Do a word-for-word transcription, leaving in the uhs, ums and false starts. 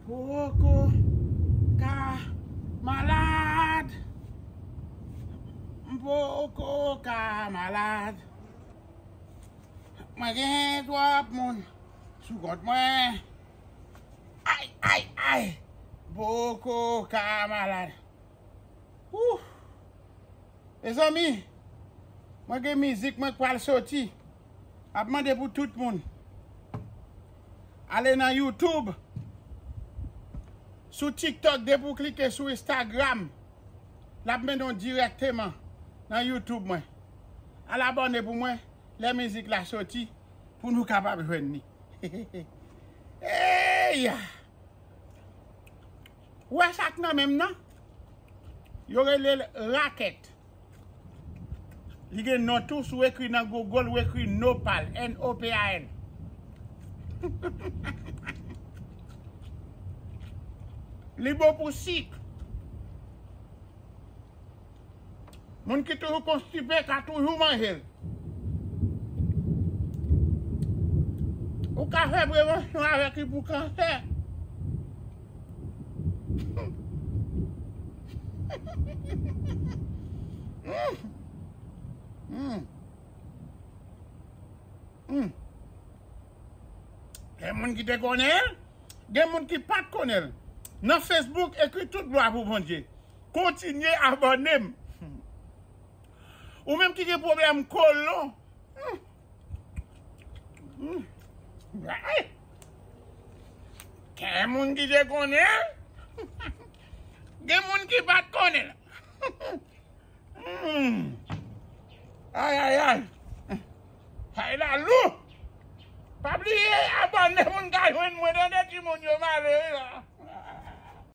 Poko ka malad. M poko ka malad. Mwen gen twòp moun sou kont mwen. Ay, ay, ay. Poko ka malad. Wouh! Mezanmi, mwen gen mizik mwen k pral soti. Ap mande pou tout moun ale nan YouTube, sou TikTok, depi w klike sou Instagram, l ap mennen w dirèkteman nan YouTube mwen. Al abòne pou mwen, lè mizik la soti, pou nou kapab jwenn li. Eya! Ou wè sa k nan men m nan? Yo rele l rakèt. Li gen non tou, si w ekri nan Google, ou ekri Nopal, N O P A L. Li bon pou sik. Moun ki toujou konstipe ka toujou manje l. Ou ka fè prevansyon avèk li pou kansè. Mm. Mm. Mm. Gen moun ki te konnen l, gen moun ki pa t konnen l. Nan Facebook, ekri tout glwa pou Bondye. Kontinye abòne m. Ou menm ki gen pwoblèm kolon. Hmm. Hmm. Ay. Gen moun ki te konnen l. Gen moun ki pa t konnen l. Hmm. Ay, ay, ay. Ay, la lou. Pa bliye abòne, moun ka jwenn mwen, tande, timoun yo malere la.